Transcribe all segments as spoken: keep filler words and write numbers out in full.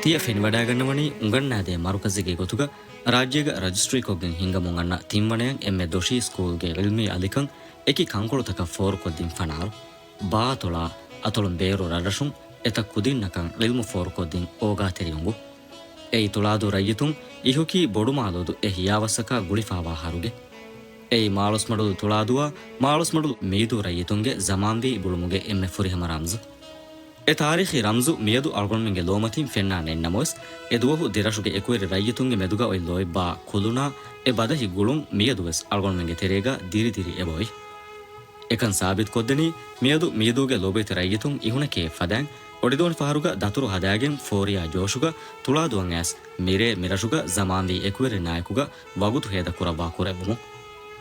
ތިޔަ ފެނިވަޑައިގަންނަވަނީ އުނގަންނާދޭ މަރުކަޒެއްގެ ގޮތުގަ ރާއްޖޭގަ ރަޖިސްޓްރީކޮށްގެން ހިންގަމުން އަންނަ ތިންވަނަޔަށް އެންމެ ދޮށީ ސްކޫލްގެ ޢިލްމީ އަލިކަން އެކި ކަންކޮޅުތަކަށް ފޯރުކޮށްދިން ފަނާރު. ބާ އަތޮޅާ އަތޮޅުން ބޭރު ރަށްރަށުން އެތައް ކުދިންނަކަށް ޢިލްމު ފޯރުކޮށްދިން އޯގާތެރި އުނގު. އެއީ ތުޅާދޫ ރައްޔިތުން އިހުކީ ބޮޑުމާލޯދު އެ ހިޔާވައްސަކާ ގުޅިފާވާ އަހަރުގެ. އެއީ މާޅޮސްމަޑުލު ތުޅާދޫއާ މާޅޮސްމަޑުލު މީދޫ ރައްޔިތުންގެ ޒަމާންވީ ގުޅުމުގެ އެންމެ ފުރިހަމަ ރަމްޒު. އެ ތާރީޚީ ރަމްޒު މިއަދު އަޅުގަނޑުމެންގެ ލޯމަތިން ފެންނާ ނެތް ނަމަވެސް، އެ ދުވަހު ދެރަށުގެ އެކުވެރި ރައްޔިތުންގެ މެދުގަ އޮތް ލޯތްބާ ކުލުނާ އެ ބަދަހި ގުޅުން މިއަދުވެސް އަޅުގަނޑުމެންގެ ތެރޭގަ ދިރިދިރި އެބައޮތް. އެކަން ސާބިތުކޮށްދެނީ މިއަދު މީދޫގެ ލޯބިވެތި ރައްޔިތުން އިހުނެކޭ ފަދައިން އޮޑިދޯނިފަހަރުގަ ދަތުރު ހަދާގެން ފޯރިޔާ ޖޯޝުގަ ތުޅާދޫއަށް އައިސް މިރޭ މިރަށުގަ ޒަމާންވީ އެކުވެރިންނާއެކުގަ ވަގުތު ހޭދަ ކުރައްވާ ކުރެއްވުމުން.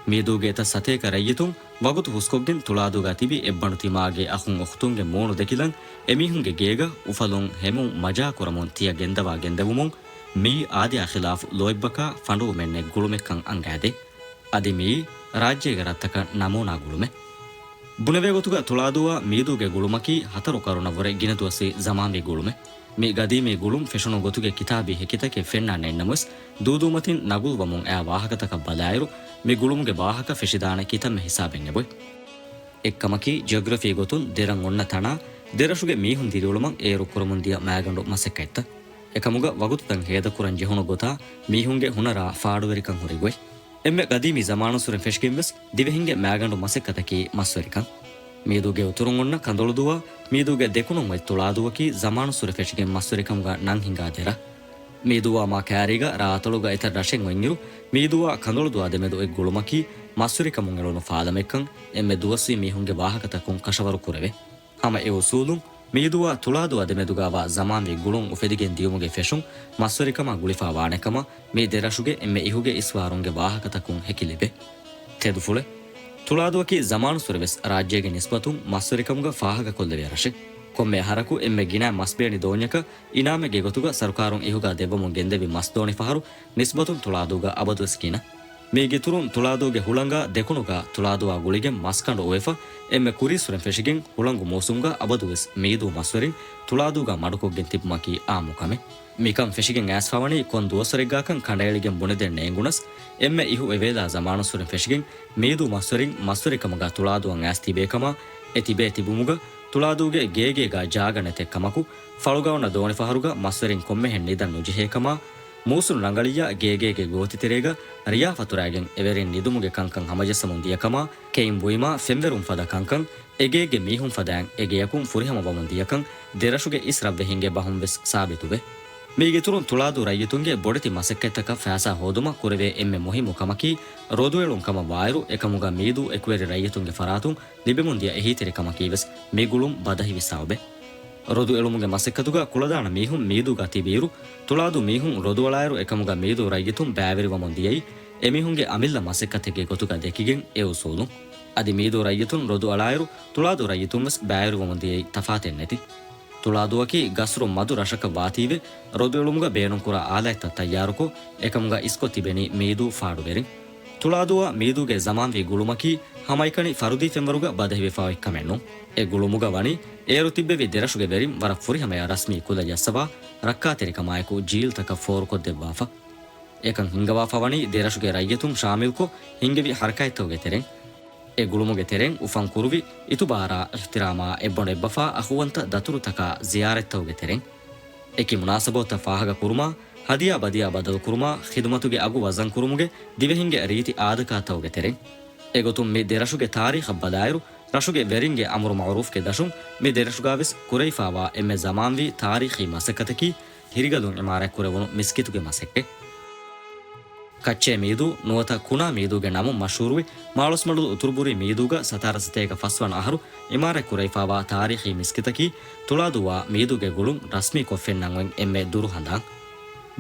މީދޫގެ އެތައް ސަތޭކަ ރައްޔިތުން ވަގުތު ހުސްކޮށްގެން ތުޅާދޫގަ ތިބި އެއްބަނޑު ތިމާގެ އަޚުން އުޚްތުންގެ މޫނު ދެކިލަން އެމީހުންގެ ގޭގަ އުފަލުން ހެމުން މަޖާ ކުރަމުން ތިޔަ ގެންދަވާ ގެންދެވުމުން މިއީ އާދަޔާ ޚިލާފު ލޯތްބަކާ ފަނޑުވުމެއް ނެތް ގުޅުމެއްކަން އަންގާދޭ. އަދި މިއީ ރާއްޖޭގެ ރަށްތަކަށް ނަމޫނާ ގުޅުމެއް. ބުނެވޭ ގޮތުގަ ތުޅާދޫއާ މީދޫގެ ގުޅުމަކީ ހަތަރު ޤަރުނަށްވުރެ ގިނަ ދުވަސްވީ ޒަމާންވީ ގުޅުމެއް. މި ގަދީމީ ގުޅުން ފެށުނު ގޮތުގެ ކިތާބީ ހެކިތަކެއް ފެންނާ ނެތް ނަމަވެސް، ދޫދޫމަތިން ނަގުލްވަމުން އައި ވާހަކަތަކަށް ބަލާއިރު، މި ގުޅުމުގެ ވާހަކަ ފެށިދާނެ ކިތަންމެ ހިސާބެއް އެބައޮތް. އެއްކަމަކީ، ޖިއޮގްރަފީ ގޮތުން ދެރަށް އޮންނަ ތަނާ ދެރަށުގެ މީހުން ދިރިއުޅުމަށް އޭރު ކުރަމުންދިޔަ މައިގަނޑު މަސައްކަތްތައް. އެކަމުގަ ވަގުތުތައް ހޭދަކުރަން ޖެހުނު ގޮތާ މީހުންގެ ހުނަރާ ފާޑުވެރިކަން ހުރި ގޮތް. އެންމެ ގަދީމީ ޒަމާނުއްސުރެން ފެށިގެންވެސް ދިވެހިންގެ މައިގަނޑު މަސައްކަތަކީ މަސްވެރިކަން. މީދޫގެ އުތުރުން އޮންނަ ކަނދޮޅުދޫއާ މީދޫގެ ދެކުނުން އޮތް ތުޅާދޫއަކީ ޒަމާނުއްސުރެ ފެށިގެން މަސްވެރިކަމުގަ ނަން ހިނގާ ދެ ރަށް. މީދޫއާ މާ ކާރީގަ ރާ އަތޮޅުގަ އެތައް ރަށެއް އޮތްއިރު، މީދޫއާ ކަނދޮޅުދޫއާ ދެމެދު އޮތް ގުޅުމަކީ މަސްވެރިކަމުން އެޅުނު ފާލަމެއްކަން އެންމެ ދުވަސްވީ މީހުންގެ ވާހަކަތަކުން ކަށަވަރު ކުރެވޭ. ހަމަ އެ އުސޫލުން، މީދޫއާ ތުޅާދޫއާ ދެމެދުގައިވާ ޒަމާންވީ ގުޅުން އުފެދިގެން ދިޔުމުގެ ފެށުން މަސްވެރިކަމާ ގުޅިފާ ވާނެކަމަށް މި ދެރަށުގެ އެންމެ އިހުގެ އިސްވާރުންގެ ވާހަކަތަކުން ހެކިލިބޭ. ތެދުފުޅެއް. ތުޅާދޫއަކީ ޒަމާނުއްސުރެވެސް ރާއްޖޭގެ ނިސްބަތުން މަސްވެރިކަމުގަ ފާހަގަކޮށްލެވޭ ރަށެއް. ކޮންމެ އަހަރަކު އެންމެ ގިނަ މަސްބޭނި ދޯންޏަކަށް އިނާމެއްގެ ގޮތުގަ ސަރުކާރުން އިހުގަ ދެއްވަމުން ގެންދެވި މަސް ދޯނިފަހަރު ނިސްބަތުން ތުޅާދޫގަ އަބަދުވެސް ގިނަ. މީގެއިތުރުން ތުޅާދޫގެ ހުޅަނގާ ދެކުނުގަ ތުޅާދޫއާ ގުޅިގެން މަސްކަނޑު އޮވެފަ، އެންމެ ކުރީއްސުރެން ފެށިގެން ހުޅަނގު މޫސުމުގަ އަބަދުވެސް މީދޫ މަސްވެރިން ތުޅާދޫގަ މަޑުކޮށްގެން ތިބުމަކީ އާއްމު ކަމެއް. މިކަން ފެށިގެން އައިސްފަވަނީ ކޮން ދުވަސްވަރެއްގާކަން ކަނޑައެޅިގެން ބުނެދޭން ނޭނގުނަސް، އެންމެ އިހު އެވޭލާ ޒަމާނުއްސުރެން ފެށިގެން މީދޫ މަސްވެރިން މަސްވެރިކަމުގަ ތުޅާދޫއަށް އައިސް ތިބޭކަމާ، އެ ތިބޭ ތިބުމުގަ ތުޅާދޫގެ ގޭގޭގަ ޖާގަ ނެތެއް ކަމަކު، ފަޅުގަ އޮންނަ ދޯނިފަހަރުގަ މަސްވެރިން ކޮންމެހެން ނިދަން ނުޖެހޭކަމާ، މޫސުން ރަނގަޅިއްޔާ ގޭގޭގެ ގޯތިތެރޭގަ ރިޔާފަތުރާގެން އެވެރިން ނިދުމުގެ ކަންކަން ހަމަޖައްސަމުން ދިޔަކަމާ، ކެއިން ބުއިމާ ފެންވެރުން ފަދަ ކަންކަން، އެގޭގެ މީހުން ފަދައިން އެގެޔަކުން ފުރިހަމަވަމުން ދިޔަކަން ދެރަށުގެ އިސް ރަށްވެހިންގެ ބަހުން ވެސް ސާބިތުވޭ. މީގެއިތުރުން ތުޅާދޫ ރައްޔިތުންގެ ބޮޑެތި މަސައްކަތްތަކަށް ފައިސާ ހޯދުމަށް ކުރެވޭ އެންމެ މުހިއްމު ކަމަކީ، ރޮދުއެޅުން ކަމަށް ވާއިރު، އެކަމުގަ މީދޫ އެކުވެރި ރައްޔިތުންގެ ފަރާތުން ލިބެމުންދިޔަ އެހީތެރިކަމަކީވެސް މި ގުޅުން ބަދަހިވި ސަބަބެއް. ރޮދުއެޅުމުގެ މަސައްކަތުގަ ކުޅަދާނަ މީހުން މީދޫގަ ތިބިއިރު، ތުޅާދޫ މީހުން ރޮދުއަޅާއިރު އެކަމުގަ މީދޫ ރައްޔިތުން ބައިވެރިވަމުން ދިޔައީ، އެމީހުންގެ އަމިއްލަ މަސައްކަތެއްގެ ގޮތުގަ ދެކިގެން އެ އުސޫލުން. އަދި މީދޫ ރައްޔިތުން ރޮދުއަޅާއިރު، ތުޅާދޫ ރައްޔިތުންވެސް ބައިވެރިވަމުން ދިޔައީ ތަފާތެއް ނެތި. ތުޅާދޫއަކީ ގަސްރު މަދު ރަށަކަށް ވާތީވެ، ރޮދުއެޅުމުގަ ބޭނުންކުރާ އާލާތްތައް ތައްޔާރުކޮށް، އެކަމުގަ އިސްކޮށް ތިބެނީ މީދޫ ފާޑުވެރިން. ތުޅާދޫއާ މީދޫގެ ޒަމާންވީ ގުޅުމަކީ ހަމައެކަނި ފަރުދީ ފެންވަރުގަ ބަދަހިވެފަ އޮތް ކަމެއް ނޫން. އެ ގުޅުމުގަ ވަނީ އޭރު ތިއްބެވި ދެރަށުގެ ވެރިން ވަރަށް ފުރިހަމަޔަށް ރަސްމީ ކުލަ ޖައްސަވާ، ރައްކާތެރިކަމާއެކު ޖީލްތަކަށް ފޯރުކޮށްދެއްވާފަ. އެކަން ހިންގަވާފަ ވަނީ ދެރަށުގެ ރައްޔިތުން ޝާމިލްކޮށް ހިންގެވި ހަރަކާތްތަކުގެ ތެރެއިން. އެ ގުޅުމުގެ ތެރެއިން އުފަން ކުރުވި އިތުބާރާ، އިޙްތިރާމާ، އެއްބަނޑު އެއްބަފާ އަޚުވަންތަ ދަތުރުތަކާ ޒިޔާރަތްތަކުގެ ތެރެއިން. އެކި މުނާސަބަތްތައް ފާހަގަ ކުރުމާ، ހަދިޔާ ބަދިޔާ ބަދަލު ކުރުމާ، ޚިދުމަތުގެ އަގު ވަޒަން ކުރުމުގެ ދިވެހިންގެ ރީތި އާދަކާތަކުގެ ތެރެއިން. އެގޮތުން މި ދެރަށުގެ ތާރީޚަށް ބަލާއިރު، ރަށުގެ ވެރިންގެ އަމުރު މަޢުރޫފްގެ ދަށުން މި ދެރަށުގާވެސް ކުރެވިފާވާ އެންމެ ޒަމާންވީ ތާރީޚީ މަސައްކަތަކީ، ހިރިގަލުން އިމާރާތްކުރެވުނު މިސްކިތުގެ މަސައްކަތް. ކައްޗޭ މީދޫ ނުވަތަ ކުނާ މީދޫގެ ނަމުން މަޝްހޫރުވި މާޅޮސްމަޑުލު އުތުރުބުރީ މީދޫގަ ސަތާރަ ސަތޭކަ ފަސްވަނަ އަހަރު އިމާރާތްކުރެވިފާވާ ތާރީޚީ މިސްކިތަކީ، ތުޅާދޫއާ މީދޫގެ ގުޅުން ރަސްމީކޮށް ފެންނަން އޮތް އެންމެ ދުރު ހަނދާން.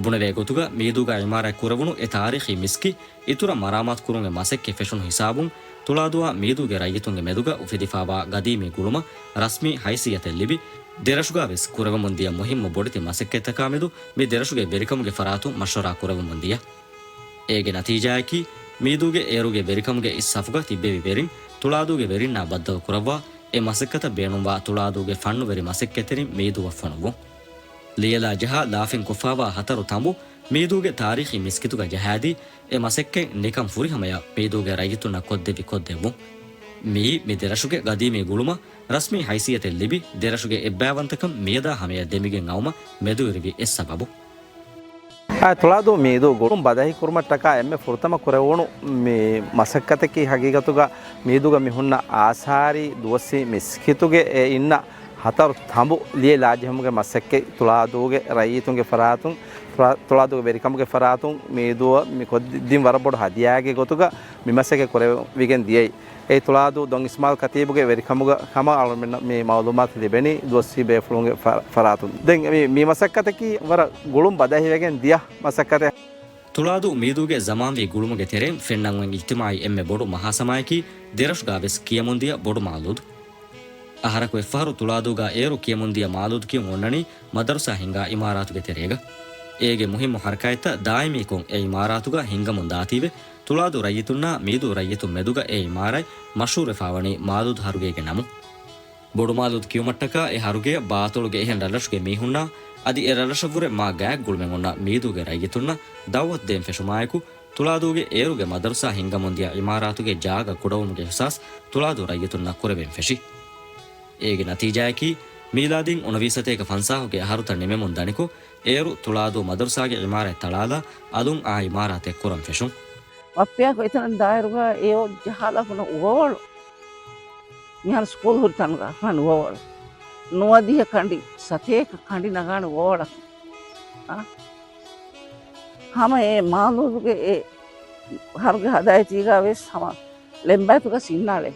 ބުނެވޭ ގޮތުގަ މީދޫގަ އިމާރާތްކުރެވުނު އެ ތާރީޚީ މިސްކިތް އިތުރަށް މަރާމާތުކުރުމުގެ މަސައްކަތް ފެށުނު ހިސާބުން، ތުޅާދޫއާ މީދޫގެ ރައްޔިތުންގެ މެދުގަ އުފެދިފާވާ ގަދީމީ ގުޅުމަށް ރަސްމީ ހައިސިއްޔަތެއް ލިބި، ދެރަށުގާވެސް ކުރެވެމުން ދިޔަ މުހިއްމު ބޮޑެތި މަސައްކަތްތަކާމެދު މި ދެރަށުގެ ވެރިކަމުގެ ފަރާތުން މަޝްވަރާ ކުރެވެމުން ދިޔަ. އޭގެ ނަތީޖާއަކީ، މީދޫގެ އޭރުގެ ވެރިކަމުގެ އިސް ސަފުގަ ތިއްބެވި ވެރިން ތުޅާދޫގެ ވެރިންނާ ބައްދަލު ކުރައްވާ، އެ މަސައްކަތަށް ބޭނުންވާ ތުޅާދޫގެ ފަންނުވެރި މަސައްކަތްތެރިން މީދޫއަށް ފޮނުއްވުން. ލިޔެލާ ޖަހާ ލާފިން ކޮށްފާވާ ހަތަރު ތަނބު މީދޫގެ ތާރީޚީ މިސްކިތުގަ ޖަހާދީ، އެ މަސައްކަތް ނިކަން ފުރިހަމަޔަށް މީދޫގެ ރައްޔިތުންނަށް ކޮށްދެއްވި ކޮށްދެއްވުން. މިއީ މި ދެރަށުގެ ގަދީމީ ގުޅުމަށް ރަސްމީ ހައިސިއްޔަތެއް ލިބި، ދެރަށުގެ އެއްބައިވަންތަކަން މިއަދާ ހަމަޔަށް ދެމިގެން އައުމަށް މެދުވެރިވި އެއް ސަބަބު. އާ، ތުޅާދޫ މީދޫ ގުޅުން ބަދަހި ކުރުމަށްޓަކާ އެންމެ ފުރަތަމަ ކުރެވުނު މި މަސައްކަތަކީ ހަގީގަތުގަ މީދޫގަ މި ހުންނަ އާސާރީ ދުވަސްވީ މިސްކިތުގެ އެ އިންނަ ހަތަރު ތަނބު ލިޔެ ލާޖެހުމުގެ މަސައްކަތް. ތުޅާދޫގެ ރައްޔިތުންގެ ފަރާތުން، ތުޅާ-، ތުޅާދޫގެ ވެރިކަމުގެ ފަރާތުން މީދޫއަށް މި ކޮށްދިން ވަރަށް ބޮޑު ހަދިޔާގެ ގޮތުގަ މި މަސައްކަތް ކުރެވިގެން ދިޔައީ. އެ ތުޅާދޫ ދޮން އިސްމާލް ކަތީބުގެ ވެރިކަމުގަ ކަމަށް އަޅުމެންނަށް މި މައުލޫމާތު ލިބެނީ ދުވަސްވީ ބޭފުޅުންގެ ފަ-، ފަރާތުން. ދެން މި، މި މަސައްކަތަކީ ވަރަށް ގުޅުން ބަދަހިވެގެން ދިޔަ މަސައްކަތެއް. ތުޅާދޫ މީދޫގެ ޒަމާންވީ ގުޅުމުގެ ތެރެއިން ފެންނަން އޮތް އިޖްތިމާޢީ އެންމެ ބޮޑު މަހާސަމާއަކީ ދެރަށުގަ ވެސް ކިޔަމުންދިޔަ ބޮޑު މާލޫދު. އަހަރަކު އެއްފަހަރު ތުޅާދޫގަ އޭރު ކިޔަމުންދިޔަ މާލޫދު ކިޔުން އޮންނަނީ މަދަރުސާ ހިންގާ އިމާރާތުގެ ތެރޭގަ. އޭގެ މުހިއްމު ހަރަކާތްތައް ދާއިމީކޮށް އެ އިމާރާތުގަ ހިންގަމުން ދާތީވެ، ތުޅާދޫ ރައްޔިތުންނާ މީދޫ ރައްޔިތުން މެދުގަ އެ އިމާރާތް މަޝްހޫރުވެފާވަނީ މާލޫދު ހަރުގޭގެ ނަމުން. ބޮޑުމާލޫދު ކިޔުމަށްޓަކާ އެ ހަރުގެއަށް ބާއަތޮޅުގެ އެހެން ރަށްރަށުގެ މީހުންނާ އަދި އެ ރަށްރަށަށްވުރެ މާ ގާތް ގުޅުމެއް އޮންނަ މީދޫގެ ރައްޔިތުންނަށް ދައުވަތު ދޭން ފެށުމާއެކު، ތުޅާދޫގެ އޭރުގެ މަދަރުސާ ހިންގަމުންދިޔަ އިމާރާތުގެ ޖާގަ ކުޑަވުމުގެ އިހްސާސް ތުޅާދޫ ރައްޔިތުންނަށް ކުރެވެން ފެށި. އޭގެ ނަތީޖާއަކީ، މީލާދީން އުނަވީސް ސަތޭކަ ފަންސާހުގެ އަހަރުތައް ނިމެމުން ދަނިކޮށް، އޭރު ތުޅާދޫ މަދަރުސާގެ އިމާރާތް ތަޅާލާ އަލުން އާ އިމާރާތެއް ކުރަން ފެށުން. ބައްޕަޔާކު އެތަނަށް ދާއިރުގަ އެއޮށް ޖަހާލާފަ ހުންނަ އުވަވަޅު. މިހާރު ސްކޫލް ހުރި ތަނުގަ އަހަން އުވަވަޅު. ނުވަދިހަ ކަނޑި، ސަތޭކަ ކަނޑި ނަގާނެ އުވަވަޅަކު. އާ. ހަމަ އެ މާލޫދުގެ އެ ހަރުގެ ހަދާއިތީގަ ވެސް ހަމަ ޅެންބާތުގަ ސިންނާޅެ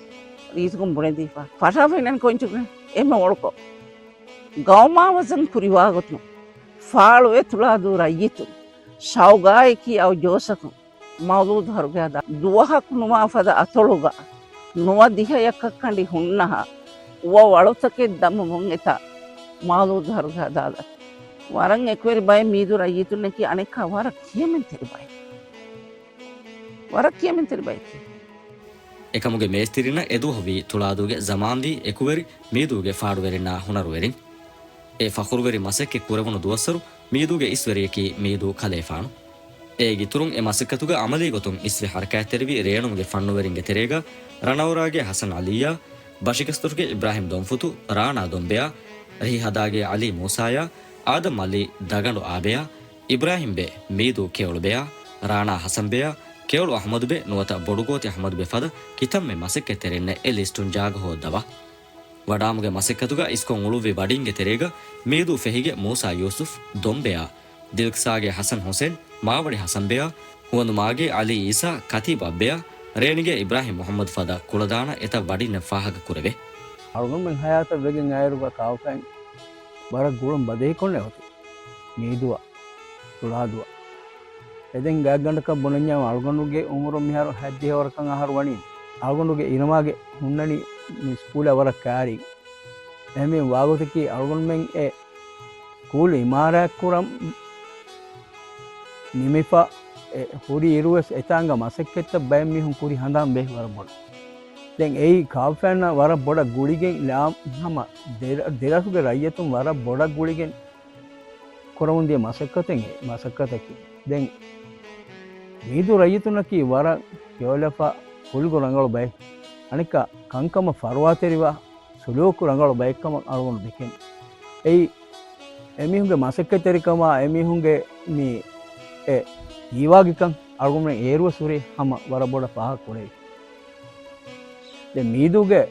ރީތިކޮށް ބުނެދީފަ. ފަށާފައިންނަން ކޮއްޗުގެ އެންމެ އޮޅުކޮށް. ގައުމާ ވަޒަން ކުރިވާގޮތުން ފާޅުވެ ތުޅާދޫ ރައްޔިތުން ޝައުގާއެކީ އައު ޖޯސަކުން މައުލޫދު ހަރުގެ ހަދާ ދުވަހަކު ނުވާ ފަދަ އަތޮޅުގަ ނުވަދިހަ އަކަށް ކަނޑި ހުންނަހާ އުވަ ވަޅުތަކެއް ދަމުމުން އެތާ މައުލޫދު ހަރުގެ ހަދާލަ. ވަރަށް އެކުވެރި ބައެއް މީދޫ ރައްޔިތުންނަކީ އަނެއްކާ ވަރަށް ކިޔަމަންތެރި ބައެއް. ވަރަށް ކިޔަމަންތެރި ބައެއް. އެކަމުގެ މޭސްތިރިންނަށް އެދުވަހުވީ ތުޅާދޫގެ ޒަމާންވީ އެކުވެރި މީދޫގެ ފާޑުވެރިންނާ ހުނަރުވެރިން. އެ ފަޚުރުވެރި މަސައްކަތް ކުރެވުނު ދުވަސްވަރު މީދޫގެ އިސްވެރިޔަކީ މީދޫ ކަލޭފާނު. އޭގެ އިތުރުން އެ މަސައްކަތުގަ އަމަލީ ގޮތުން އިސްވެ ހަރަކާތްތެރިވި ރޭނުމުގެ ފަންނުވެރިންގެ ތެރޭގަ ރަނައުރާގެ ޙަސަން ޢަލީއާ، ބަށިގަސްދޮށުގެ އިބްރާހިމް ދޮންފުތު، ރާނާ ދޮންބެއާ، ރިހި ހަދާގޭ ޢަލީ މޫސާޔާ، އާދަމް ޢަލީ ދަގަނޑު އާބެއާ، އިބްރާހިމްބެ މީދޫ ކެޔޮޅުބެއާ، ރާނާ ޙަސަންބެއާ، ކެޔޮޅު އަޙްމަދުބެ ނުވަތަ ބޮޑުގޯތި އަޙްމަދުބެ ފަދަ ކިތަންމެ މަސައްކަތްތެރިންނެއް އެ ލިސްޓުން ޖާގަ ހޯއްދަވާ. ވަޑާމުގެ މަސައްކަތުގަ އިސްކޮށް އުޅުއްވި ވަޑިންގެ ތެރޭގަ މީދޫ ފެހިގެ މޫސާ ޔޫސުފް ދޮންބެއާ، ދިލްޤްސާގެ ޙަސަން ޙުސެން، މާވަޑި ޙަސަންބެއާ، ހުވަނދުމާގެ ޢަލީ އީސާ ކަތީބު އައްބެއާ، ރޭނިގެ އިބްރާހިމް މުޙައްމަދު ފަދަ ކުޅަދާނަ އެތައް ވަޑިންނެއް ފާހަގަ ކުރެވޭ. އަޅުގަނޑުމެން ޙަޔާތަށް ވެގެން އައިރުގަ ކާފައިން ވަރަށް ގުޅުން ބަދަހިކޮށްނެ އޮތީ މީދުއަށް، ތުޅާދޫއަށް. އެދެން ގާތްގަނޑަކަށް ބުނަންޏާ އަޅުގަނޑުގެ އުމުރު މިހާރު ހަތްދިހަ ވަރަކަށް އަހަރު ވަނީ. އަޅުގަނޑުގެ އިރުމާގެ ހުންނަނީ މި ސްކޫލަށް ވަރަށް ކައިރީ. އެހެންވީމަ ވާގޮތަކީ އަޅުގަނޑުމެން އެ ސްކޫލް އިމާރާތްކުރަން ނިމިފަ އެ ހުރި އިރުވެސް އެތާނގަ މަސައްކަތްތައް ބައެއް މީހުން ކުރި ހަނދާން ބޭ ވަރަށް ބޮޑަށް. ދެން އެއީ ކާފައިންނަށް ވަރަށް ބޮޑަށް ގުޅިގެން ލާ-، ހަމަ ދެ-، ދެރަށުގެ ރައްޔިތުން ވަރަށް ބޮޑަށް ގުޅިގެން ކުރަމުންދިޔަ މަސައްކަތެއް އެ މަސައްކަތަކީ. ދެން މީދޫ ރައްޔިތުންނަކީ ވަރަށް ކެޔޮލަފާ ކުލުގު ރަނގަޅު ބައެއް. އަނެއްކާ ކަންކަމަށް ފަރުވާތެރިވާ ސުލޫކު ރަނގަޅު ބައެއްކަމަށް އަޅުގަނޑު ދެކެން. އެއީ އެމީހުންގެ މަސައްކަތްތެރިކަމާ އެމީހުންގެ މި އެ ހީވާގިކަން އަޅުގަނޑުމެން އޭރުވެސް ހުރީ ހަމަ ވަރަށް ބޮޑަށް ފާހަގަ ކުރެވި. ދެން މީދޫގެ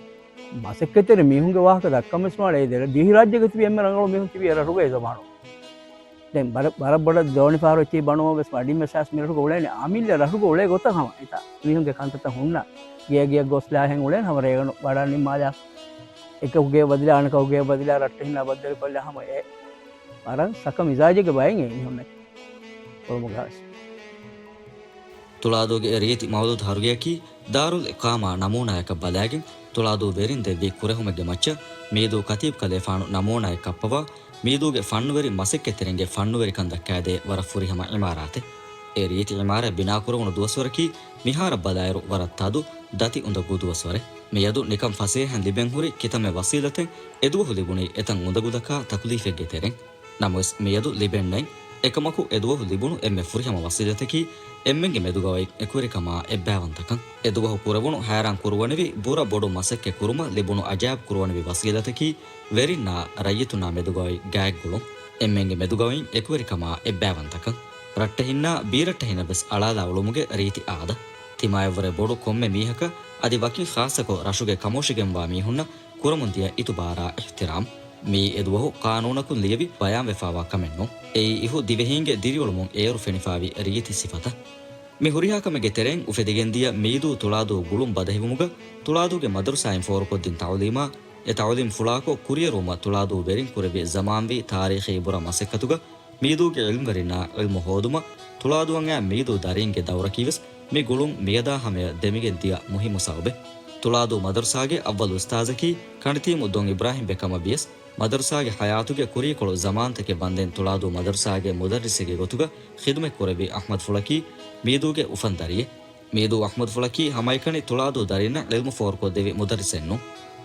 މަސައްކަތްތެރި މީހުންގެ ވާހަކަ ދައްކަން ވެސް މާ އެ ދެރަ-، ދިވެހިރާއްޖޭގަ ތިބި އެންމެ ރަނގަޅު މީހުން ތިބި އެ ރަށުގަ އެ ޒަމާނު. ދެން ބަރަ-، ބަރަށް ބޮޑަށް ދޯނިފަހަރު އެއްޗެހި ބަނުމަށް ވެސް ވަޑިން މެސާސް މިރަށުގަ އުޅޭނެ. އާ މިއްލަ ރަށުގަ އުޅޭ ގޮތަށް ހަމަ އެތާ މީހުންގެ ކަންތައްތައް ހުންނަ ގެޔަށް ގެޔަށް ގޮސްލާ ހެން އުޅޭނެ ހަމަ ރޭގަނޑު ވަޑާން ނިންމާލާ. އެކަކު ގެޔަށް ވަދިލާ އަނެކަކު ގެޔަށް ވަދިލާ ރައްޓެހިންނާ ބައްދަލުކޮށްލާ ހަމަ އެ ވަރަށް ސަކަ މިޒާޖެއްގެ ބައެއް އެ މީހުންނަކީ. ކުޅަމުގާވެސް. ތުޅާދޫގެ ރީތި މައުލޫދު ހަރުގެއަކީ ދާރުލް އިޤާމާ ނަމޫނާޔަކަށް ބަލާގެން، ތުޅާދޫ ވެރިން ދެއްވި ކުރެހުމެއްގެ މައްޗަށް މީދޫ ކަތީބް ކަލޭފާނު ނަމޫނާޔަށް ކައްޕަވާ، މީދޫގެ ފަންނުވެރި މަސައްކަތްތެރިންގެ ފަންނުވެރިކަން ދައްކާދޭ ވަރަށް ފުރިހަމަ އިމާރާތެއް. އެ ރީތި އިމާރާތް ބިނާކުރެވުނު ދުވަސްވަރަކީ މިހާރަށް ބަލާއިރު ވަރަށް ތަދު، ދަތި އުނދަގޫ ދުވަސްވަރެއް. މިއަދު ނިކަން ފަސޭހައިން ލިބެން ހުރި ކިތަންމެ ވަސީލަތެއް އެދުވަހު ލިބުނީ އެތަން އުނދަގުލަކާ ތަކުލީފެއްގެ ތެރެއިން. ނަމަވެސް މިއަދު ލިބެންނެތް. އެކަމަކު، އެދުވަހު ލިބުނު އެންމެ ފުރިހަމަ ވަސީލަތަކީ އެންމެންގެ މެދުގައި އެކުވެރިކަމާ އެއްބައިވަންތަކަން. އެދުވަހު ކުރެވުނު ހައިރާން ކުރުވަނިވި ބުރަ ބޮޑު މަސައްކަތް ކުރުމަށް ލިބުނު އަޖާއިބު ކުރުވަނިވި ވަސީލަތަކީ ވެރިންނާ ރައްޔިތުންނާ މެދުގައި ގާތްގުޅުން. އެންމެންގެ މެދުގައި އެކުވެރިކަމާ އެއްބައިވަންތަކަން. ރައްޓެހިންނާ ބީރައްޓެހިންނަށް ވެސް އަޅާލާ އުޅުމުގެ ރީތި އާދަ. ތިމާއަށްވުރެ ބޮޑު ކޮންމެ މީހަކަށް އަދި ވަކިން ޚާއްޞަކޮށް ރަށުގެ ކަމުށިގެންވާ މީހުންނަށް ކުރަމުންދިޔަ އިތުބާރާ އިޙްތިރާމް. މިއީ އެދުވަހު ޤާނޫނަކުން ލިޔެވި ބަޔާންވެފާވާ ކަމެއް ނޫން. އެއީ އިހު ދިވެހީންގެ ދިރިއުޅުމުން އޭރު ފެނިފާވި ރީތި ސިފަތައް. މި ހުރިހާ ކަމެއްގެ ތެރެއިން އުފެދިގެންދިޔަ މީދޫ ތުޅާދޫ ގުޅުން ބަދަހިވުމުގަ ތުޅާދޫގެ މަދަރުސާއިން ފޯރުކޮށްދިން ތަޢުލީމާ، އެ ތަޢުލީމް ފުޅާކޮށް ކުރިއެރުވުމަށް ތުޅާދޫ ވެރިން ކުރެއްވި ޒަމާންވީ ތާރީޚީ ބުރަ މަސައްކަތުގަ މީދޫގެ ޢިލްމްވެރިންނާ ޢިލްމު ހޯދުމަށް ތުޅާދޫއަށް މީދޫ ދަރީންގެ ދައުރަކީވެސް މި ގުޅުން މިއަދާ ހަމަޔަށް ދެމިގެން ދިޔަ މުހިއްމު ސަބަބެއް. ތުޅާދޫ މަދަރުސާގެ އައްވަލު އުސްތާޛަކީ ކަނޑިތީމު ދޮން އިބްރާހިމްބެ ކަމަށް ވިޔަސް، މަދަރުސާގެ ޙަޔާތުގެ ކުރީކޮޅު ޒަމާންތަކެއް ވަންދެން ތުޅާދޫ މަދަރުސާގެ މުދައްރިސެއްގެ ގޮތުގަ ޚިދުމަތް ކުރެއްވި އަޙްމަދު ފުޅަކީ މީދޫގެ އުފަން ދަރިއެއް. މީދޫ އަޙްމަދު ފުޅަކީ ހަމައެކަނި ތުޅާދޫ ދަރީންނަށް ޢިލްމު ފޯރުކޮށްދެއްވި މުދައްރިސެއް ނޫން.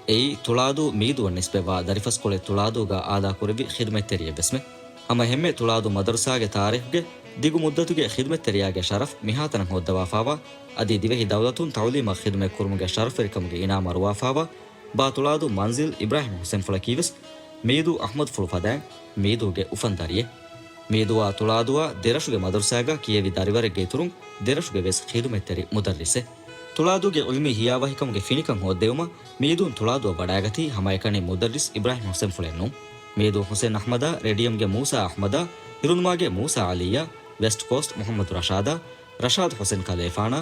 އެއީ، ތުޅާދޫ މީދޫއަށް ނިސްބަތްވާ ދަރިފަސްކޮޅެއް ތުޅާދޫގަ އާދާކުރެއްވި ޚިދުމަތްތެރިއެއްވެސްމެ. ހަމަ އެހެންމެ ތުޅާދޫ މަދަރުސާގެ ތާރީޚުގެ ދިގު މުއްދަތުގެ ޚިދުމަތްތެރިޔާގެ ޝަރަފް މިހާތަނަށް ހޯއްދަވާފާވާ، އަދި ދިވެހި ދައުލަތުން ތަޢުލީމަށް ޚިދުމަތްކުރުމުގެ ޝަރަފްވެރިކަމުގެ އިނާމް އަރުވާފާވާ، ބާ ތުޅާދޫ މަންޒިލް އިބްރާހިމް ޙުސެންފުޅަކީވެސް މީދޫ އަޙްމަދުފުޅު ފަދައިން މީދޫގެ އުފަންދަރިއެއް. މީދޫއާ ތުޅާދޫއާ ދެރަށުގެ މަދަރުސާގަ ކިޔެވި ދަރިވަރެއްގެ އިތުރުން ދެރަށުގެ ވެސް ޚިދުމަތްތެރި މުދައްރިސެއް. ތުޅާދޫގެ ޢިލްމީ ހިޔާވަހިކަމުގެ ފިނިކަން ހޯއްދެވުމަށް މީދޫން ތުޅާދޫއަށް ވަޑައިގަތީ ހަމައެކަނި މުދައްރިސް އިބްރާހިމް ޙުސެންފުޅެއް ނޫން. މީދޫ ޙުސެން އަޙްމަދާ، ރެޑިއަމްގެ މޫސާ އަޙްމަދާ، ހިރުނުމާގެ މޫސާ ޢަލީއާ، ވެސްޓް ކޯސްޓް މުޙައްމަދު ރަޝާދާ، ރަޝާދް ޙުސެން ކަލޭފާނާ،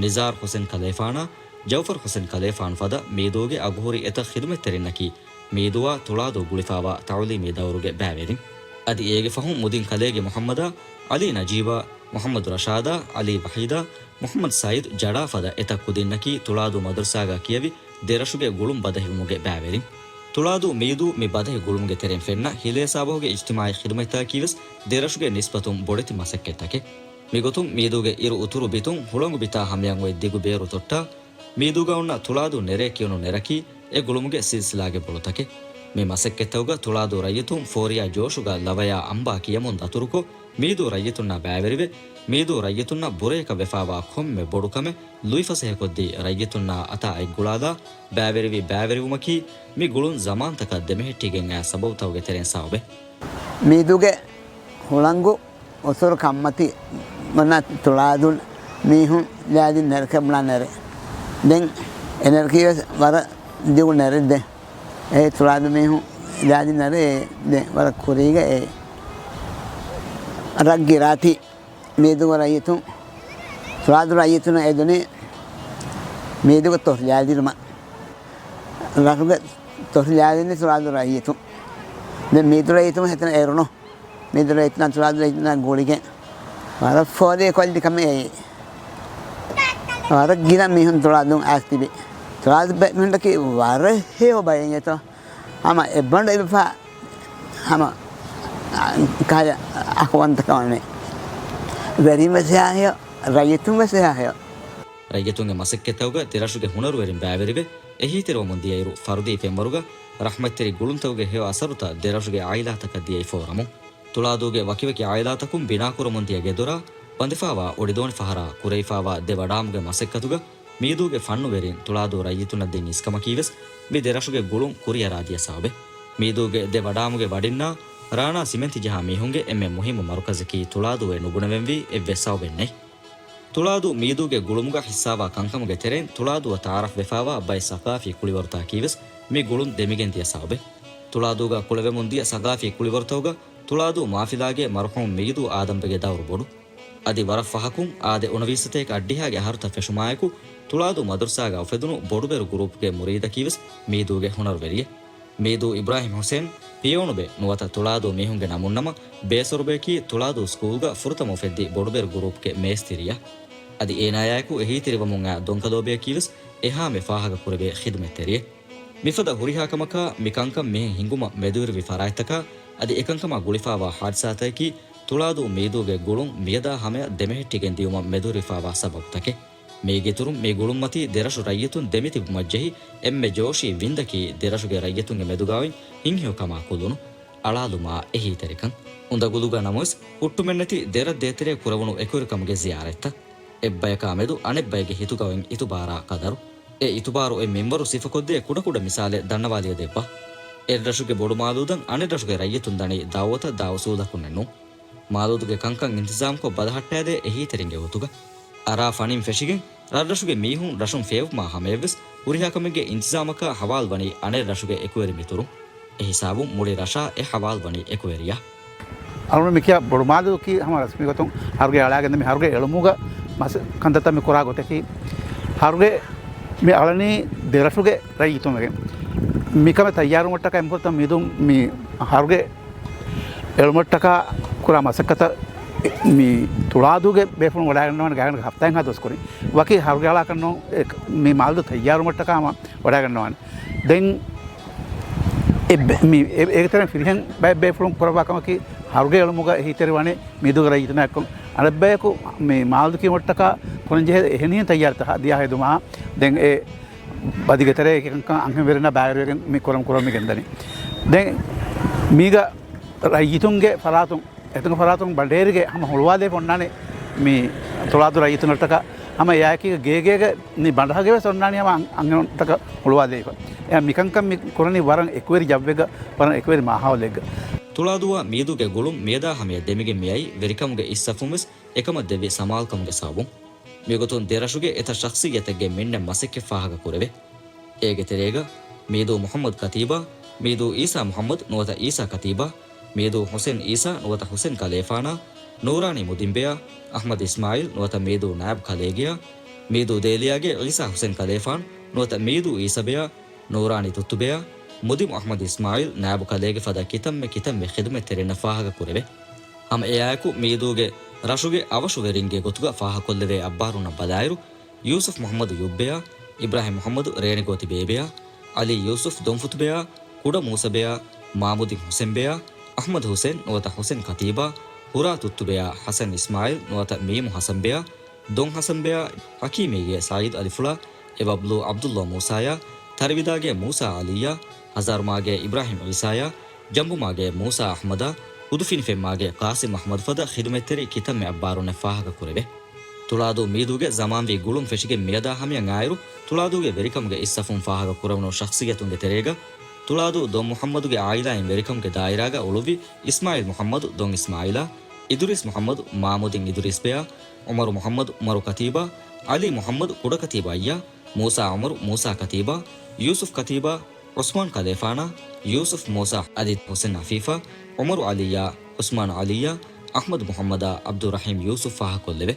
ނިޒާރް ޙުސެން ކަލޭފާނާ، ޖައުފަރް ޙުސެން ކަލޭފާނު ފަދަ މީދޫގެ އަގުހުރި އެތައް ޚިދުމަތްތެރިންނަކީ، މީދޫއާ ތުޅާދޫ ގުޅިފާވާ ތަޢުލީމީ ދައުރުގެ ބައިވެރިން. އަދި އޭގެ ފަހުން މުދިން ކަލޭގެ މުޙައްމަދާ، ޢަލީ ނަޖީބާ، މުޙައްމަދު ރަޝާދާ، ޢަލީ ވަޙީދާ، މުޙައްމަދު ސައީދު ޖަޑާ ފަދަ އެތައް ކުދިންނަކީ ތުޅާދޫ މަދަރުސާގަ ކިޔެވި ދެރަށުގެ ގުޅުން ބަދަހިވުމުގެ ބައިވެރިން. ތުޅާދޫ މީދޫ މި ބަދަހި ގުޅުމުގެ ތެރެއިން ފެންނަ ހިލޭ ސާބަހުގެ އިޖްތިމާޢީ ޚިދުމަތްތަކަކީވެސް ދެރަށުގެ ނިސްބަތުން ބޮޑެތި މަސައްކަތްތަކެއް. މިގޮތުން މީދޫގެ އިރު އުތުރު ބިތުން ހުޅަނގު ބިތާ ހަމަޔަށް އޮތް ދިގު ބޭރު ތޮއްޓާ، މީދޫގަ އޮންނަ ތުޅާދޫ ނެރޭ ކިޔުނު ނެރަކީ އެ ގުޅުމުގެ ސިލްސިލާގެ ބޮޑުތަކެއް. މި މަސައްކަތްތަކުގަ ތުޅާދޫ ރައްޔިތުން ފޯރިޔާ ޖޯޝުގަ ލަވަޔާ އަނބާ ކިޔަމުން ދަތުރުކޮށް، މީދޫ ރައްޔިތުންނާ ބައިވެރިވެ، މީދޫ ރައްޔިތުންނަށް ބުރަޔަކަށް ވެފާވާ ކޮންމެ ބޮޑު ކަމެއް ލުއިފަސޭހަކޮށްދީ، ރައްޔިތުންނާ އަތާ އެއްގުޅާލާ، ބައިވެރިވި ބައިވެރިވުމަކީ މި ގުޅުން ޒަމާންތަކަށް ދެމެހެއްޓިގެން އައި ސަބަބުތަކުގެ ތެރެއިން ސަބަބެއް. މީދޫގެ ހުޅަނގު އުތުރު ކަންމަތި ވަނަ ތުޅާދޫ މީހުން ލާދިން ނެރެކަށް ބުނާ ނެރެ. ދެން އެ ނެރެކީވެސް ވަރަށް ދިގު ނެރެއް ދެން. އެ ތުޅާދޫ މީހުން ލާދިން ނެރެ ދެން ވަރަށް ކުރީގަ އެ ރަށް ގިރާތީ މީދޫގެ ރައްޔިތުން، ތުޅާދޫ ރައްޔިތުން އެދުނީ މީދޫގެ ތޮށި ލާދިނުމަށް. ރަށުގެ ތޮށި ލާދިނީ ތުޅާދޫ ރައްޔިތުން. ދެން މީދޫ ރައްޔިތުން ހެތަނަށް އެރުނު. މީދޫ ރައްޔިތުންނާ ތުޅާދޫ ރައްޔިތުންނާ ގުޅިގެން ވަރަށް ފޯރި ކޮށްލި ކަމެއް އެއީ. ވަރަށް ގިނަ މީހުން ތުޅާދޫން އައިސް ތިބި. ތުޅާދޫ ބެ-، މީހުންނަކީ ވަރަށް ހެޔޮ ބައެއް އެތޯ. ހަމަ އެއްބަނޑު އެބަފާ ހަމަ ކަހަލަ އަކުވަންތަކަމަށް ވެރިން ވެސް ހެޔޮ، ރައްޔިތުން ވެސް ހެޔޮ. ރައްޔިތުންގެ މަސައްކަތްތަކުގަ ދެރަށުގެ ހުނަރުވެރިން ބައިވެރިވެ، އެހީތެރިވަމުން ދިޔައިރު، ފަރުދީ ފެންވަރުގަ ރަޙްމަތްތެރި ގުޅުންތަކުގެ ހެޔޮ އަސަރުތައް ދެރަށުގެ ޢާއިލާތަކަށް ދިޔައީ ފޯރަމުން. ތުޅާދޫގެ ވަކިވަކި ޢާއިލާތަކުން ބިނާކުރަމުން ދިޔަ ގެދޮރާ ބަނދެފާވާ އޮޑިދޯނި ފަހަރާ ކުރެވިފާވާ ދެ ވަޑާމުގެ މަސައްކަތުގަ މީދޫގެ ފަންނުވެރިން ތުޅާދޫ ރައްޔިތުންނަށް ދިން އިސްކަމަކީވެސް މި ދެރަށުގެ ގުޅުން ކުރިއަރާދިޔަ ސަބަބެއް. މީދޫގެ ދެ ވަޑާމުގެ ވަޑިންނާ ރާނާ ސިމެންތި ޖަހާ މީހުންގެ އެންމެ މުހިއްމު މަރުކަޒަކީ ތުޅާދޫއޭ ނުބުނެވެންވީ އެއްވެސް ސަބަބެއް ނެތް. ތުޅާދޫ މީދޫގެ ގުޅުމުގަ ހިއްސާވާ ކަންކަމުގެ ތެރެއިން ތުޅާދޫއަށް ތަޢާރަފް ވެފާވާ ބައެއް ސަޤާފީ ކުޅިވަރުތަކީވެސް މި ގުޅުން ދެމިގެން ދިޔަ ސަބަބެއް. ތުޅާދޫގަ ކުޅެވެމުން ދިޔަ ސަޤާފީ ކުޅިވަރުތަކުގަ ތުޅާދޫ މާފިލާގެ މަރުޙޫމް މީދޫ އާދަމްބެގެ ދައުރު ބޮޑު. އަދި ވަރަށް ފަހަކުން އާދެ އުނަވީސް ސަތޭކަ އަށްޑިހައިގެ އަހަރުތައް ފެށުމާއެކު، ތުޅާދޫ މަދުރުސާގަ އުފެދުނު ބޮޑުބޭރު ގުރޫޕްގެ މުރީދަކީވެސް މީދޫގެ ހުނަރުވެރިއެއް. މީދޫ އިބްރާހިމް ޙުސެން ޕިޔޯނުބެ ނުވަތަ ތުޅާދޫ މީހުންގެ ނަމުން ނަމަ، ބޭސްވަރުބެއަކީ ތުޅާދޫ ސްކޫލްގަ ފުރަތަމަ އުފެއްދި ބޮޑުބޭރު ގުރޫޕްގެ މޭސްތިރިއަށް. އަދި އޭނާޔާއެކު އެހީތެރިވަމުން އައި ދޮންކަލޯބެއަކީވެސް އެހާމެ ފާހަގަކުރެވޭ ޚިދުމަތްތެރިއެއް. މިފަދަ ހުރިހާ ކަމަކާ، މި ކަންކަން މިހެން ހިނގުމަށް މެދުވެރިވި ފަރާތްތަކާ އަދި އެކަންކަމާ ގުޅިފާވާ ހާދިސާތަކަކީ، ތުޅާދޫ މީދޫގެ ގުޅުން މިއަދާ ހަމަޔަށް ދެމެހެއްޓިގެން ދިޔުމަށް މެދުވެރިވިފާވާ ސަބަބުތަކެއް. މީގެއިތުރުން މި ގުޅުންމަތީ ދެރަށު ރައްޔިތުން ދެމިތިބުމަށްޖެހި އެންމެ ޖޯޝީ ވިންދަކީ ދެރަށުގެ ރައްޔިތުންގެ މެދުގައި ހިތްހެޔޮކަމާ ކުލުނު. އަޅާލުމާ އެހީތެރިކަން. އުނދަގުލުގަ ނަމަވެސް، ހުއްޓުމެއްނެތި ދެރަށް ދޭތެރޭ ކުރެވުނު އެކުވެރިކަމުގެ ޒިޔާރަތްތައް. އެއްބަޔަކާ މެދު އަނެއްބައެއްގެ ހިތުގަ އޮތް އިތުބާރާ ޤަދަރު. އެ އިތުބާރު އެ މިންވަރު ސިފަކޮށްދޭ ކުޑަކުޑަ މިސާލެއް ދަންނަވާލިޔަދެއްވާ. އެއްރަށުގެ ބޮޑު މާލޫދަން އަނެއްރަށުގެ ރައްޔިތުން ދަނީ ދައުވަތަށް ދާ އުސޫލަކުންނެއްނޫން. މާލޫދުގެ ކަންކަން އިންތިޒާމްކޮށް ބަލަހައްޓާދޭ އެހީތެރިންގެ ގޮތުގަ. އަރާ ފަނިން ފެށިގެން، ރަށްރަށުގެ މީހުން ރަށުން ފޭވުމާ ހަމަޔަށްވެސް ހުރިހާ ކަމެއްގެ އިންތިޒާމަކާ ހަވާލުވަނީ އަނެއް ރަށުގެ އެކުވެރި މިތުރުން. އެ ހިސާބުން މުޅި ރަށާ އެ ހަވާލުވަނީ އެކުވެރިޔާ. އަޅުގަނޑު މި ކިޔާ ބޮޑު މާލޫދުއަކީ ހަމަ ރަސްމީ ގޮތުން ހަރުގެ އަޅާގެން މި ހަރުގެ އެޅުމުގަ މަސް ކަންތައްތައް މި ކުރާ ގޮތަކީ، ހަރުގެ މި އަޅަނީ ދެރަށުގެ ރައްޔިތުން ވެގެން. މިކަމެއް ތައްޔާރުވުމަށްޓަކާ އެމްފުރަތަ މީދުން މި ހަރުގެ އެޅުމަށްޓަކާ ކުރާ މަސައްކަތަށް މި ތުޅާދޫގެ ބޭފުޅުން ވަޑައިގަންނަވާނެ ގާތްގަނޑަކަށް ހަފްތާއެއްހާ ދުވަސް ކުރިން. ވަކި ހަރުގެ އަޅާކަށް ނޫން، އެ، މި މާލޫދު ތައްޔާރުވުމަށްޓަކާ ހަމަ ވަޑައިގަންނަވާނެ. ދެން އެ ބެ-، މި އެ-، އޭގެ ތެރެއިން ފިރިހެން ބައެއް ބޭފުޅުން ކުރައްވާ ކަމަކީ، ހަރުގެ އެޅުމުގަ އެހީތެރިވާނެ މީދޫގެ ރައްޔިތުންނާ އެއްކޮށް، އަނެއްބަޔަކު މި މާލޫދު ކިޔުމަށްޓަކާ ކުރަންޖެހޭ އެހެނިހެން ތައްޔާރަތައް ހަ-، ދިޔާ ހެދުމާ، ދެން އެ ބަދިގެ ތެރޭ އެކި ކަންކަން އަންހެން ވެރިންނާ ބައިވެރިވެގެން މި ކުރަން ކުރަން މި ގެންދަނީ. ދެން މީގަ ރައްޔިތުންގެ ފަރާތުން، އެތަން ފަރާތުން ބަނޑޭރިގެ ހަމަ ހުޅުވާލައިފަ އޮންނާނެ މި ތުޅާދޫ ރައްޔިތުންނަށްޓަކާ. ހަމަ އެއާއެކީގަ ގޭގޭގަ މި ބަނޑަހަގެ ވެސް އޮންނާނީ ހަމަ އަން-، އަންހެނުންނަށްޓަކާ ހުޅުވާލައިފަ. އެ މިކަންކަން މި ކުރަނީ ވަރަށް އެކުވެރި ޖައްވެއްގަ، ވަރަށް އެކުވެރި މާހައުލެއްގަ. ތުޅާދޫއާ މީދޫގެ ގުޅުން މިއަދާ ހަމަޔަށް ދެމިގެން މިއައީ ވެރިކަމުގެ އިސްސަފުން ވެސް އެކަމަށް ދެއްވި ސަމާލުކަމުގެ ސަބަބުން. މިގޮތުން ދެރަށުގެ އެތައް ޝަޚްޞިއްޔަތެއްގެ މިންނަ މަސައްކަތް ފާހަގަ ކުރެވޭ. އޭގެ ތެރޭގަ މީދޫ މުޙައްމަދު ކަތީބާ، މީދޫ އީސާ މުޙައްމަދު ނުވަތަ އީސާ ކަތީބާ، މީދޫ ޙުސެން އީސާ ނުވަތަ ޙުސެން ކަލޭފާނާ، ނޫރާނީ މުދިންބެޔާ، އަޙްމަދު އިސްމާޢީލް ނުވަތަ މީދޫ ނާއިބު ކަލޭގެޔާ، މީދޫ ދޭލިޔާގެ އީސާ ޙުސެން ކަލޭފާން ނުވަތަ މީދޫ އީސަބެޔާ، ނޫރާނީ ތުއްތުބެޔާ، މުދިން އަޙްމަދު އިސްމާޢީލް ނާއިބު ކަލޭގެ ފަދަ ކިތަންމެ ކިތަންމެ ޚިދުމަތްތެރިންނަށް ފާހަގަ ކުރެވޭ. ހަމަ އެއާއެކު މީދޫގެ ރަށުގެ އަވަށުވެރިންގެ ގޮތުގަ ފާހަކޮށްލެވޭ އައްބާރުންނަށް ބަލާއިރު، ޔޫސުފް މުޙައްމަދު ޔުއްބެޔާ، އިބްރާހިމް މުޙައްމަދު ރޭނިގޯތި ބޭބެޔާ، ޢަލީ ޔޫސުފް ދޮންފުތުބެޔާ، ކުޑަ މޫސަބެޔާ، މާމުދިން ޙުސެންބެޔާ، އަޙްމަދު ޙުސެން ނުވަތަ ޙުސެން ކަތީބާ، ހުރާ ތުއްތުބެޔާ، ޙަސަން އިސްމާޢީލް ނުވަތަ މީމު ޙަސަންބެޔާ، ދޮން ޙަސަންބެޔާ، ޙަކީމީގެ ސަޢީދު ޢަލިފުޅާ، އެބަބްލޫ ޢަބްދުﷲ މޫސާޔާ، ތަރިވިދާގެ މޫސާ ޢަލީޔާ، ހަޒާރުމާގެ އިބްރާހިމް ޢީސާޔާ، ޖަނބުމާގެ މޫސާ އަޙްމަދާ، ހުދުފިނިފެންމާގެ ޤާސިމް އަޙްމަދު ފަދަ ޚިދުމަތްތެރި ކިތަންމެ އައްބާރުންނެއް ފާހަގަ ކުރެވޭ. ތުޅާދޫ މީދޫގެ ޒަމާންވީ ގުޅުން ފެށިގެން މިއަދާ ހަމަޔަށް އާއިރު، ތުޅާދޫގެ ވެރިކަމުގެ އިސްސަފުން ފާހަގަ ކުރެވުނު ޝަޚްޞިއްޔަތުންގެ ތެރޭގަ، ތުޅާދޫ ދޮން މުޙައްމަދުގެ ޢާއިލާއިން ވެރިކަމުގެ ދާއިރާގަ އުޅުއްވި އިސްމާޢީލް މުޙައްމަދު ދޮން އިސްމާޢީލާ، އިދުރީސް މުޙައްމަދު މާމުދިން އިދުރީސްބެޔާ، ޢުމަރު މުޙައްމަދު ޢުމަރު ކަތީބާ، ޢަލީ މުޙައްމަދު ކުޑަކަތީބު ޢައްޔާ، މޫސާ ޢުމަރު މޫސާ ކަތީބާ، ޔޫސުފް ކަތީބާ، ޢުސްމާން ކަލޭފާނާ، ޔޫސުފް މޫސާ އަދި ޙުސެން އަފީފާ، ޢުމަރު ޢަލީއާ، ޢުސްމާން ޢަލީއާ، އަޙްމަދު މުޙައްމަދާ، ޢަބްދުއްރަޙީމް ޔޫސުފް ފާހަކޮށްލެވޭ.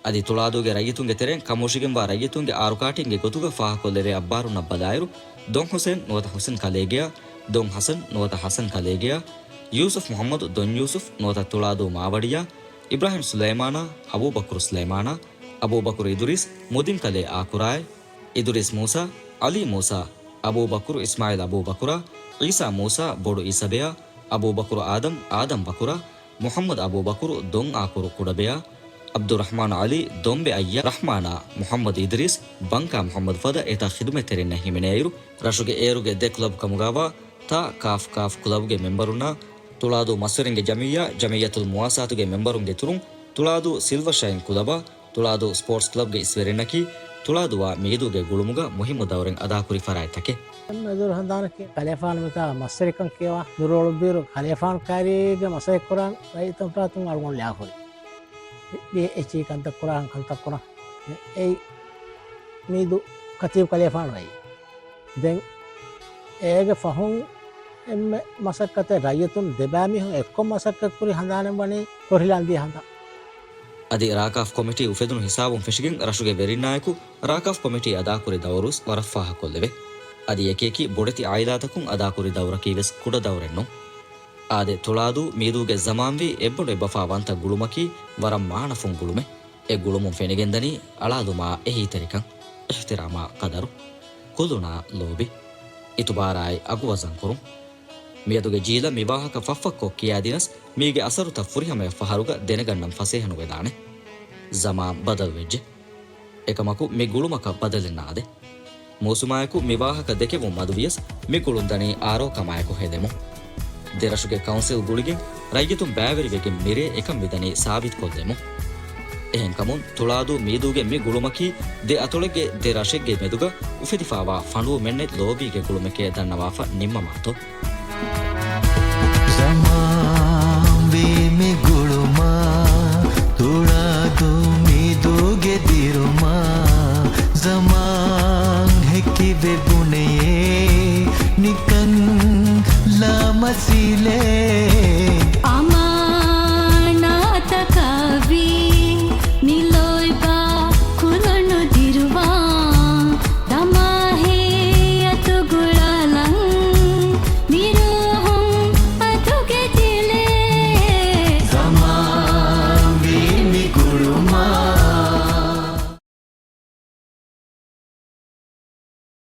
އަދި ތުޅާދޫގެ ރައްޔިތުންގެ ތެރެއިން ކަމުށިގެންވާ ރައްޔިތުންގެ އާރުކާޓީންގެ ގޮތުގަ ފާހަކޮށްލެވޭ އައްބާރުންނަށް ބަލާއިރު، ދޮން ޙުސެން ނުވަތަ ޙުސެން ކަލޭގެޔާ، ދޮން ޙަސަން ނުވަތަ ޙަސަން ކަލޭގެޔާ، ޔޫސުފް މުޙައްމަދު ދޮން ޔޫސުފް ނުވަތަ ތުޅާދޫ މާވަޑިޔާ، އިބްރާހިމް ސުލައިމާނާ، އަބޫބަކުރު ސުލައިމާނާ، އަބޫބަކުރު އިދުރީސް، މުދިން ކަލޭ އާކުރާއޭ، އިދުރީސް މޫސާ، ޢަލީ މޫސާ، އަބޫބަކުރު އިސްމާޢީލް އަބޫބަކުރާ، ޢީސާ މޫސާ ބޮޑު އީސަބެޔާ، އަބޫބަކުރު އާދަމް އާދަމް ބަކުރާ، މުޙައްމަދު އަބޫބަކުރު ދޮން އާކުރު ކުޑަބެޔާ، ޢަބްދުއްރަޙްމާނު ޢަލީ ދޮންބެ އައްޔާ، ރަޙްމާނާ މުޙައްމަދު އިދުރީސް ބަންކާ މުޙައްމަދު ފަދަ އެތައް ޚިދުމަތްތެރިންނަށް ހިމެނޭއިރު، ރަށުގެ އޭރުގެ ދެ ކްލަބް ކަމުގާވާ ތާ ކާފް ކާފް ކްލަބުގެ މެމްބަރުންނާ، ތުޅާދޫ މަސްވެރިންގެ ޖަމިއްޔާ، ޖަމިއްޔަތުލް މުވާސާތުގެ މެމްބަރުންގެ އިތުރުން، ތުޅާދޫ ސިލްވަ ޝައިން ކުލަބާ، ތުޅާދޫ ސްޕޯޓްސް ކްލަބްގެ އިސްވެރިންނަކީ، ތުޅާދޫއާ މީދޫގެ ގުޅުމުގަ މުހިއްމު ދައުރެއް އަދާކުރި ފަރާތްތަކެއް. މެދުރު ހަނދާނަކީ ކަލޭފާނު މިތާ މަސްވެރިކަން ކިޔަވާ ނުރޯޅުއްވިއިރު، ކަލޭފާނު ކާރީގެ މަސައްކަތްކުރާ ރައްޔިތުން ފަރާތުން އަޅުގަނޑު ލާހުރި. އެ އެޗީ ކަންތައް ކުރާ ކަންތައް ކުރާ. އެއީ މީދޫ ކަތީބު ކަލޭފާނު އެއީ. ދެން އޭގެ ފަހުން އެންމެ މަސައްކަތެއް ރައްޔިތުން ދެބައިމީހުން އެއްކޮށް މަސައްކަތްކުރި ހަނދާނެއް ވަނީ ކޮށިލާންދިޔަ ހަނދާން. އަދި ރާކާފް ކޮމިޓީ އުފެދުނު ހިސާބުން ފެށިގެން ރަށުގެ ވެރިންނާއެކު ރާކާފް ކޮމިޓީ އަދާކުރި ދައުރުވެސް ވަރަށް ފާހަކޮށްލެވޭ. އަދި އެކިއެކި ބޮޑެތި އާއިލާތަކުން އަދާކުރި ދައުރަކީވެސް ކުޑަ ދައުރެއްނޫން. އާދެ، ތުޅާދޫ މީދޫގެ ޒަމާންވީ އެއްބަނޑު އެއްބަފާ ވަންތަ ގުޅުމަކީ ވަރަށް މާނަފުން ގުޅުމެއް. އެ ގުޅުމުން ފެނިގެންދަނީ އަޅާލުމާ އެހީތެރިކަން، އިޙްތިރާމާ ޤަދަރު. ކުލުނާ ލޯބި. އިތުބާރާއި އަގުވަޒަންކުރުން. މިއަދުގެ ޖީލަށް މި ވާހަކަ ފަށްފަށްކޮށް ކިޔާދިނަސް، މީގެ އަސަރުތައް ފުރިހަމަޔަށް ފަހަރުގަ ދެނެގަންނަން ފަސޭހަނުވެދާނެ. ޒަމާން ބަދަލުވެއްޖެ. އެކަމަކު މި ގުޅުމަކަށް ބަދަލެއް ނާދޭ. މޫސުމާއެކު މި ވާހަކަ ދެކެވުން މަދުވިޔަސް، މި ގުޅުން ދަނީ އާރޯ ކަމާއެކު ހެދެމުން. ދެ ރަށުގެ ކައުންސިލް ގުޅިގެން ރައްޔިތުން ބައިވެރިވެގެން މިރޭ އެކަން މިދަނީ ސާބިތުކޮށްދެމުން. އެހެންކަމުން ތުޅާދޫ މީދޫގެ މި ގުޅުމަކީ ދެ އަތޮޅެއްގެ ދެ ރަށެއްގެ މެދުގަ އުފެދިފާވާ ފަނޑުވުމެއްނެތް ލޯބީގެ ގުޅުމެކޭ ދަންނަވާފަ ނިންމަމާތޯ.